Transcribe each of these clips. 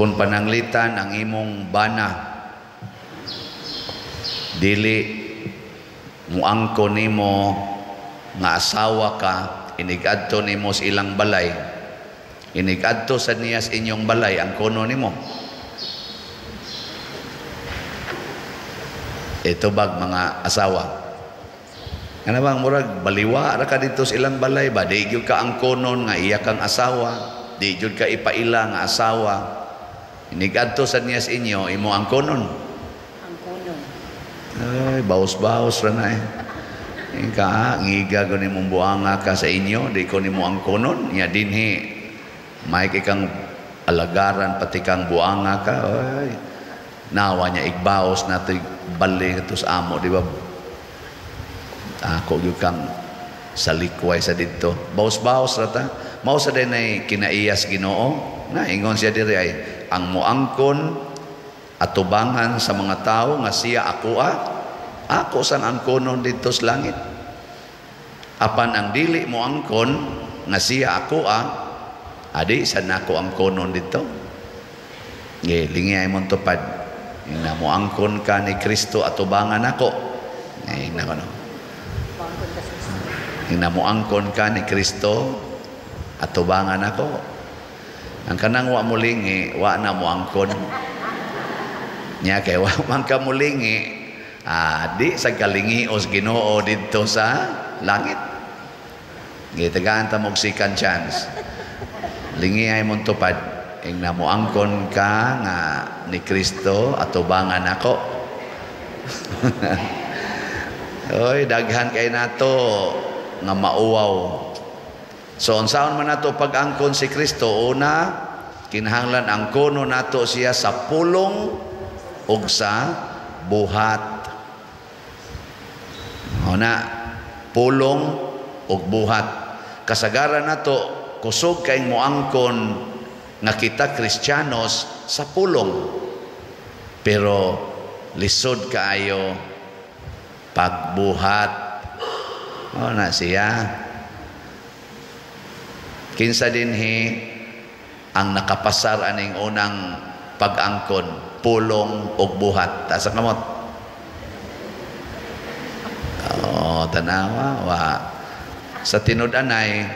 Kung pananglitan ang imong bana dili muangko nimo nga asawa ka, inigadto nimo sa ilang balay, inigadto sa niya sa inyong balay, ang kono nimo. Ito bag mga asawa. Ano bang murag baliwa ra ka dito sa ilang balay ba? Di gyud ka ang konon nga iya kang asawa, di gyud ka ipaila nga asawa. Inigadto sa niya sa inyo, imo ang konon. Ang konon. Ay, baos-baos ra na eh. Ika, ngiga ko nimong buanga ka sa inyo, di ko nimo ang konon. Nya dinhi, may ikang alagaran pati kang buanga ka. Ay, nawa niya igbaos na ito'y bali ito sa amo, di ba? Ako gyud kang salikway sa didto. Baos-baos ra ta. Mao sa din ay kinaiyas Ginoo. Na ingon siya diri ay ang muangkon atubangan sa mga tao nga siya ako ah. Ako sang angkonon didto sa langit. Apan ang dili mo angkon nga siya ako ah, adi sa nako angkonon didto. Ge lingi ay mong tupad. Ina mo angkon ka ni Kristo atubangan ako. Eh, nako no. Ina mo angkon ka ni Kristo atubangan ako. Ang kanang wa mulingi, wa na mo angkon. Nya kay wa man ka mulingi, di sa kalingios Ginoo didto sa langit. Gitagaan ta mog second chance. Lingi ay mong tupad. Ing na mo angkon ka nga ni Kristo atubangan ako. Oy, daghan kay nato nga mauwaw. So unsaon man nato pag-angkon si Kristo? Una, kinahanglan angkono nato siya sa pulong ug sa buhat. Una, pulong ug buhat. Kasagaran nato kusog kay moangkon nga kita Kristiyanos sa pulong. Pero lisod kaayo pagbuhat. O na siya. Kinsa dinhi ang nakapasar aning unang pag-angkon, pulong ug buhat? Taas ang kamot. Oh, tanawa wa. Sa tinud-anay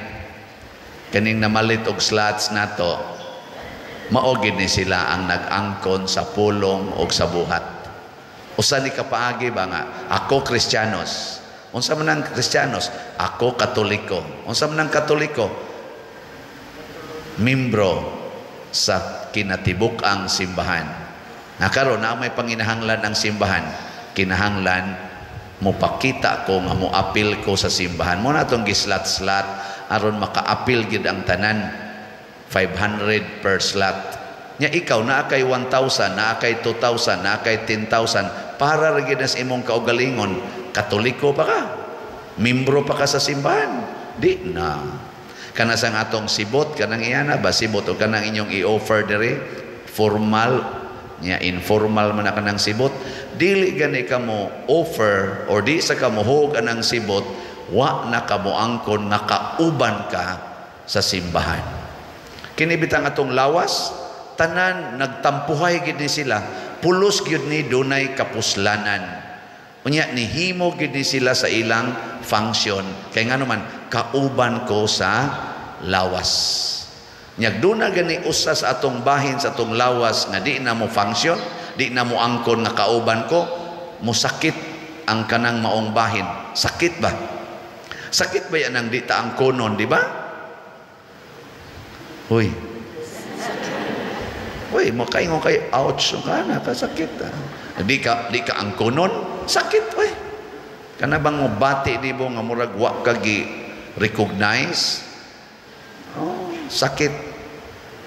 kaning namalit og slots nato, mao gid ni sila ang nag-angkon sa pulong ug sa buhat. Usa ni kapaagi ba nga ako Kristiyanos? Unsa man ang Kristiyanos? Ako Katoliko. Unsa man ang Katoliko? Membro sa kinatibuk-ang simbahan. Na karon na may panginahanglan ang simbahan, kinahanglan mopakita ko nga moapil ko sa simbahan. Mo na atong gislat-slat aron makaapil gid ang tanan. 500 per slot. Nya ikaw naa kay 1,000, naa kay 2,000, naa kay 10,000, para ra gid na sa imong kaugalingon, Katoliko pa ka. Membro pa ka sa simbahan. Di na. Kana sang atong sibot, kanang iyana ba sibot o kanang inyong i-offer diri, formal nya informal man na kanang sibot, dili gani ka mo offer or di sa ka mohog anang sibot, wa na ka moangkon nga kauban ka sa simbahan. Kini bitang atong lawas, tanan nagtampuhay gid ni sila, pulos gyud ni dunay kapuslanan. Unya nihimo gid ni sila sa ilang function kay ngano man kauban ko sa lawas. Nya duna gani usa sa atong bahin sa atong lawas nga di na mo function, di na mo angkon nga kauban ko, mosakit ang kanang maong bahin. Sakit ba? Sakit ba yan ang di ta angkonon, di ba? Uy. Uy, makaingon kay ouch ka na, kasakit. Ah. Di ka angkonon, sakit uy. Kana bang mobati nimo nga murag wa ka gi recognize? Oh, sakit.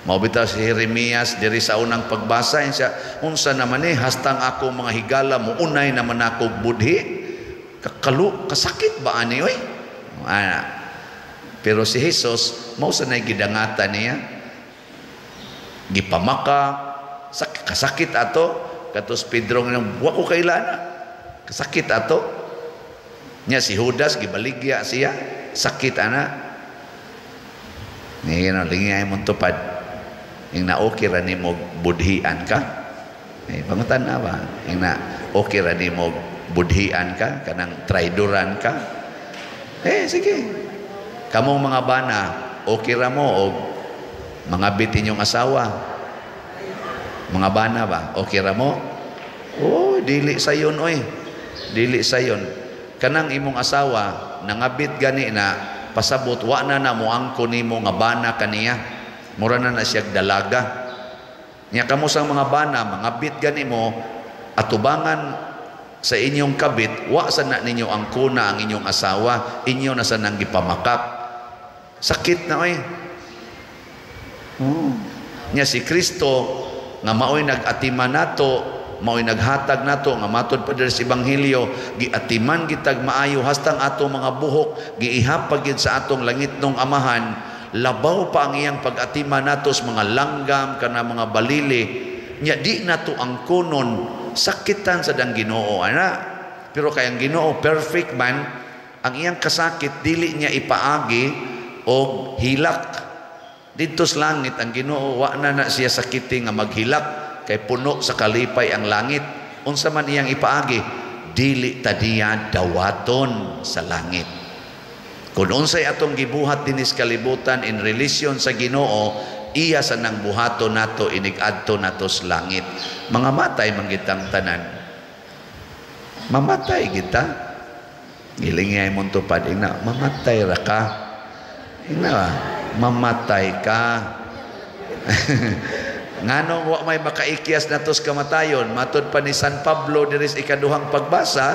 Mao bitaw si Jeremias diri sa unang pagbasa siya, unsa naman ni hastang ako mga higala muunay naman ako budhi. Kakalu, kasakit ba ani oy? Ana. Pero si Jesus mao sa nay gidangatan niya. Gipamaka, kasakit ato katos Pedro nga wa ko kailana. Kasakit ato. Nya si Judas gibaligya siya, sakit ana. Ngino lingi ay mong tupad. Ingna, okay ra nimo budhian ka? Eh, pangutan na ba? Ingna, okay ra nimo budhian ka, kanang traidoran ka? Eh, sige. Kamong mga bana, okay ra mo og mangabit inyong asawa? Mga bana ba? Okay ra mo? Oh, dili sayon oy. Dili sayon. Kanang imong asawa nangabit gani na, pasabot wa na na moangko nimo nga bana kaniya. Mura na na siya dalaga. Nya kamo sang mga bana, mangabit gani mo, atubangan sa inyong kabit, wa sa na ninyo ang kuna ang inyong asawa, inyo na sa nang gipamakak. Sakit na oy. Oh. Nya si Kristo nga maoy nag-atiman nato, maoy naghatag nato nga matod pa diri sa Ebanghelyo, giatiman gitag maayo hastang ato mga buhok giihapag gid sa atong langitnong Amahan. Labaw pa ang iyang pag-atiman nato sa mga langgam kana mga balili. Nya di nato ang kunon, sakitan sa dang Ginoo ana. Pero kay ang Ginoo perfect man, ang iyang kasakit dili niya ipaagi og hilak. Didto sa langit ang Ginoo wa na na siya sakiti nga maghilak kay puno sa kalipay ang langit. Unsa man iyang ipaagi, dili ta diya dawaton sa langit. Kung unsay atong gibuhat dinis kalibutan in relation sa Ginoo, iya sa nang buhaton nato inig-adto nato sa langit. Mga matay man gitang tanan. Mamatay kita. Giling mong tupad, ingna, mamatay ra ka. Ingna, mamatay ka. Nganong wa may makaikyas nato sa kamatayon? Matod pa ni San Pablo diri sa ikaduhang pagbasa,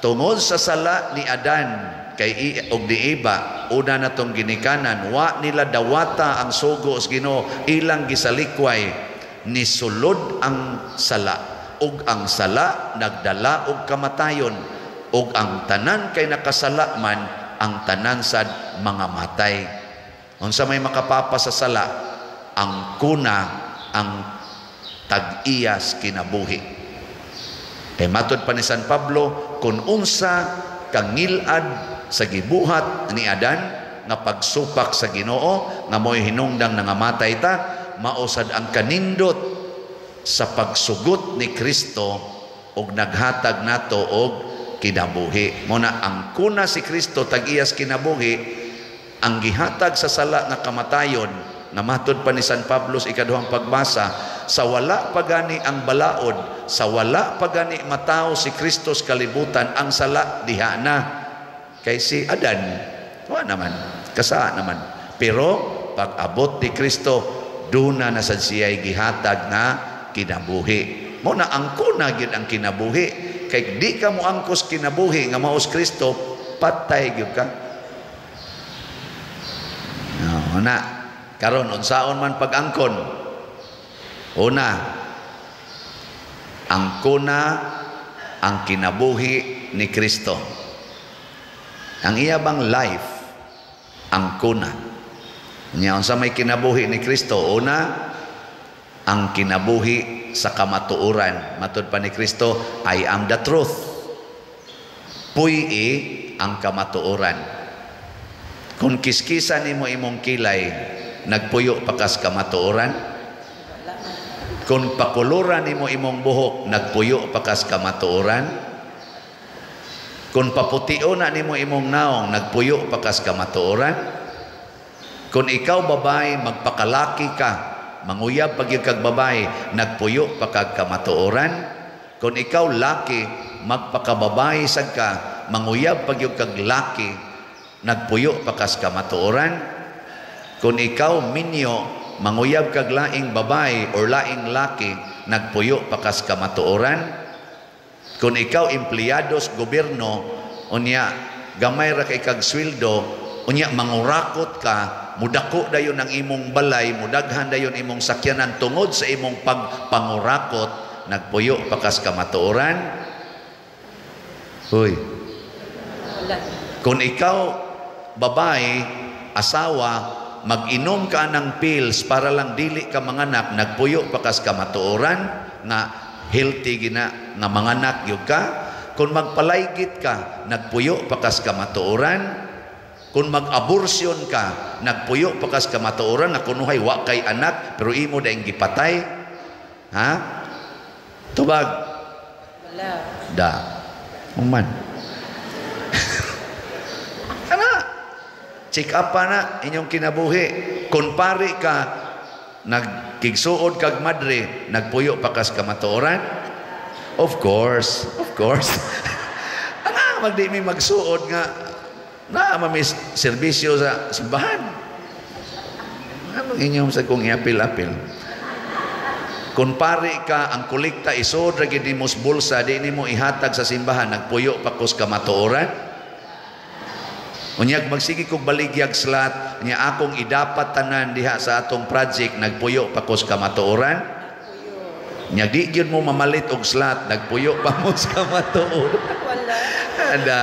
tungod sa sala ni Adan kay og ni Eva, una natong ginikanan, wa nila dawata ang sugo sa Ginoo, ilang gisalikway, nisulod ang sala, ug ang sala nagdala og kamatayon, ug ang tanan kay nakasala man, ang tanan sad mga matay. Unsa may makapapa sa sala? Ang kuna, ang tag-iyas kinabuhi. Kay matod pa ni San Pablo, kung unsa kangilad sa gibuhat ni Adan nga pagsupak sa Ginoo nga mo'y hinungdang nangamatay ta, mausad ang kanindot sa pagsugot ni Kristo og naghatag nato og kinabuhi. Mo na ang kuna si Kristo tag-iyas kinabuhi, ang gihatag sa sala nga kamatayon, nga matod pa ni San Pablo sa ikaduhang pagbasa, sa wala pa gani ang balaod, sa wala pa gani matawo si Kristo sa kalibutan, ang sala diha na. Kay si Adan, wa naman, kasaa naman. Pero pag abot ni Kristo, duna na sad siya'y gihatag nga kinabuhi. Mo na ang kuna gyud ang kinabuhi. Kay di ka mo angkos kinabuhi nga maos Kristo, patay gyud ka. No, na karon unsaon man pag-angkon? Una, ang kuna ang kinabuhi ni Kristo. Ang iya bang life ang kuna. Nya unsa may kinabuhi ni Kristo? Una, ang kinabuhi sa kamatuoran. Matod pa ni Kristo, "I am the truth." Puy-i ang kamatuoran. Kung kiskisa nimo imong kilay, nagpuyo pa kas kamatuoran? Kung pakuluran nimo imong buhok, nagpuyo pa kas kamatuoran? Kung paputio na nimo imong naong, nagpuyo pa kas kamatuoran? Kung ikaw babae, magpakalaki ka, manguyab pag kag babae, nagpuyo pa kag kamatuoran? Kung ikaw laki, magpakababae sad ka, manguyab pag kag laki, nagpuyo pa kas kamatuoran? Kung ikaw minyo, manguyab kag laing babae or laing laki, nagpuyo pa kas kamatuoran? Kung ikaw empleyado sa gobyerno, unya gamay ra kay kag sweldo, unya mangurakot ka, mudako dayon ang imong balay, mudaghan dayon imong sakyanan tungod sa imong pagpangurakot, nagpuyo pa kas kamatuoran? Hoy. Kung ikaw babae, asawa, mag-inom ka ng pills para lang dili ka manganak, nagpuyo pa kas kamatuoran nga healthy gina nga manganak gyud ka? Kung magpalaygit ka, nagpuyo pa kas kamatuoran? Kung mag-abortion ka, nagpuyo pa kas kamatuoran nga kunuhay wa kay anak pero imo daing gipatay? Ha? Tubag. Wala. Da. Uman. Ana. Check up pa na inyong kinabuhi. Kung pari ka, nagkigsuod kag madre, nagpuyo pa kas kamatuoran? Of course. Of course. Ana, magdi mi magsuod nga naa mami serbisyo sa simbahan. Anong inyong sa kong iapil-apil? Kung pari ka, ang kolekta isod ra gid nimo sa bulsa, di nimo ihatag sa simbahan, nagpuyo pa kus kamatuoran? Unyag magsige kog baligyag slot, nya akong idapat tanan diha sa atong project, nagpuyo pa kus kamatuoran? Puyo. Nya di gyud mo mamalit og slot, nagpuyo pa mo sa kamatuoran? Wala. Ada.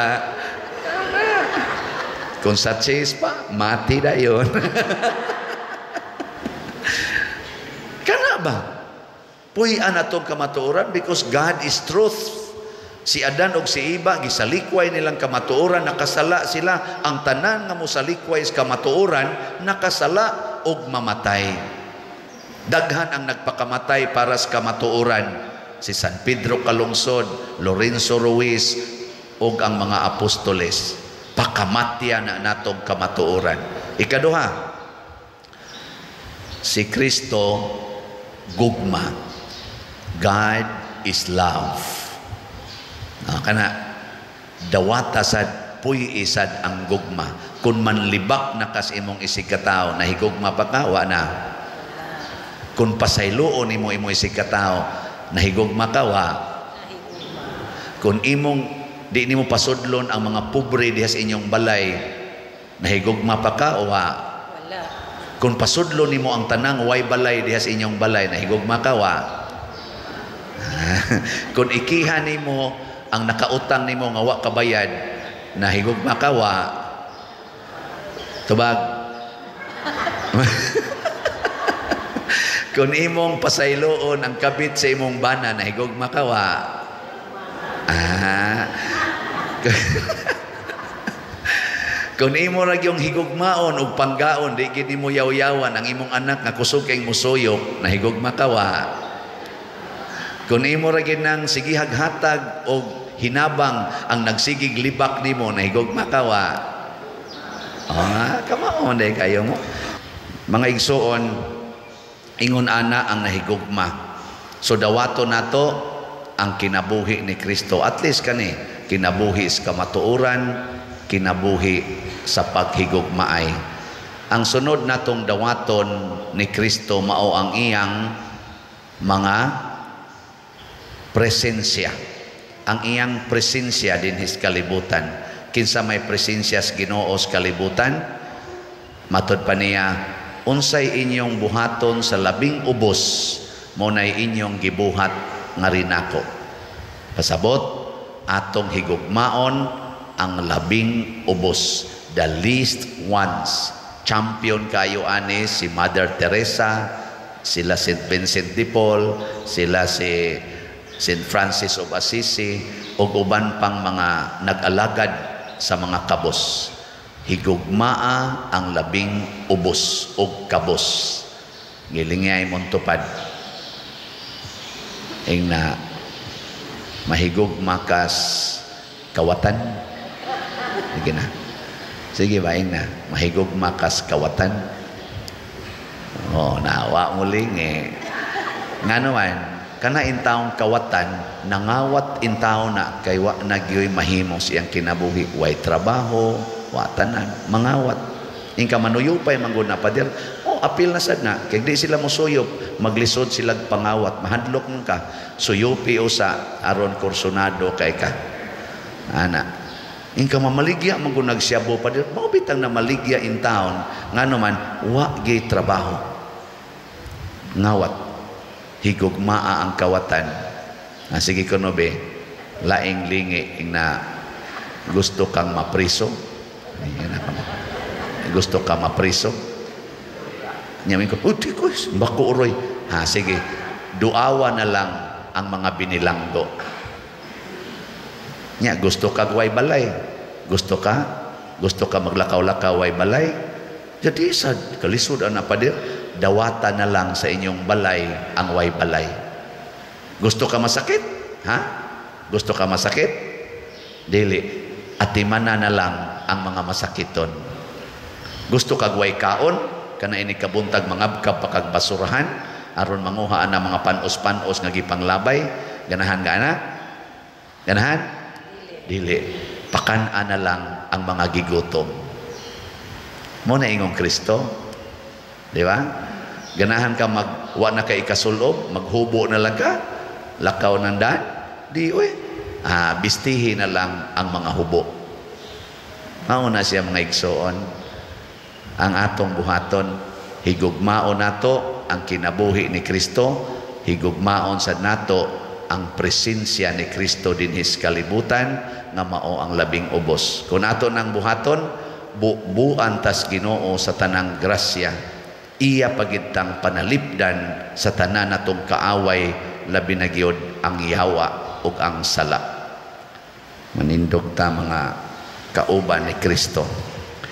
Kung sa chase pa, mati dayon. Kana ba? Puy-an atong kamatuoran because God is truth. Si Adan og si Eva gisalikway nilang kamatuoran, nakasala sila. Ang tanan nga mosalikway sa kamatuoran, nakasala og mamatay. Daghan ang nagpakamatay para sa kamatuoran. Si San Pedro Calungsod, Lorenzo Ruiz ug ang mga apostoles. Pakamatya na natong kamatuoran. Ikaduha, si Kristo gugma. God is love. Kana dawata sad, puy sad ang gugma. Kung manlibak na kas imong isig katawo, nahigugma pa ka, wa na. Kung pasayloon nimo imong isig katawo, nahigugma ka, wa. Nahigugma. Kung imong di nimo pasudlon ang mga pobre diha sa inyong balay, nahigugma pa ka o wa? Wala. Kung pasudlon nimo ang tanang way balay diha sa inyong balay, nahigugma ka, wa? Kung ikiha nimo ang nakautang nimo nga wa kabayad, nahigugma ka, wa? Tubag. Kung imong pasayloon ang kabit sa imong bana, nahigugma ka, wa? Kung imo ra gyung higugmaon og panggaon, di gid nimo yaw-yawan ang imong anak nga kusog kay mosuyok, nahigugma ka, wa? Kung imo ra gyud nang sigihag hatag og hinabang ang nagsigig libak nimo, nahigugma ka, wa? Kamao day kayo mo. Mga igsuon, ingon ana ang nahigugma. So dawato nato ang kinabuhi ni Kristo. At least kani kinabuhi sa kamatuoran, kinabuhi sa paghigugmaay. Ang sunod natong dawaton ni Kristo mao ang iyang mga presensya. Ang iyang presensya dinhi sa kalibutan. Kinsa may presensya sa Ginoo sa kalibutan? Matod pa niya, unsay inyong buhaton sa labing ubos, mo nay inyong gibuhat nga rinako. Pasabot, atong higugmaon ang labing ubos, the least ones. Champion kayo ani si Mother Teresa, sila Saint Vincent de Paul, sila si Saint Francis of Assisi, ug uban pang mga nag-alagad sa mga kabos. Higugmaa ang labing ubos og kabos. Gilingay mong tupad. Ing na mahigugma kas kawatan. Sige na. Sige ba, ing na mahigugma kas kawatan. Oh, nawa muling eh. Ngano man, kana intawong kawatan, nangawat intaw na kay wa na gyoy mahimo siyang kinabuhi, way trabaho, wa tanan, mangawat. Ingka manuyupay manggod na pader, oh apil na sad na kay di sila mosuyop, maglisod sila pangawat, mahadlok man ka, suyupi usa aron kursunado kay ka. Ana. Ingka mamaligya man gud nagsyabo pader, mao bitang na maligya in town, ngano man wa gyud trabaho. Ngawat. Higugmaa ang kawatan. Sige kuno be, laing lingi na gusto kang mapriso. Gusto ka mapriso. Nyamin ko, uy, ko, bako uroy. Ha, sige, duawa na lang ang mga binilanggo. Nya, gusto ka guway balay. Gusto ka Gusto ka maglakaw-lakaw way balay? Jadi sa kalisod ana, pader, dawata na lang sa inyong balay ang way balay. Gusto ka masakit? Ha? Gusto ka masakit? Dili. Atimana na lang ang mga masakiton. Gusto kag way kaon? Kana ini kabuntag mangabkab pa kag basurahan aron manguha ana mga panos-panos nga gipanglabay. Ganahan ka na? Ganahan? Dili. Pakan-a na lang ang mga gigutom. Mao na ingong Kristo. Di ba? Ganahan ka mag wa na ka ikasulob, maghubo na lang ka, lakaw ng daan? Di uy. Ah, bistihi na lang ang mga hubo. Mao na siya, mga igsoon. Ang atong buhaton, higugmaon nato ang kinabuhi ni Kristo, higugmaon sa nato ang presensya ni Kristo dinhi sa kalibutan nga mao ang labing ubos. Kung ato nang buhaton, bubuan tas Ginoo sa tanang grasya. Iya pagitang panalipdan sa tanan natong kaaway, labi na gyud ang yawa ug ang sala. Manindog ta, mga kauban ni Kristo.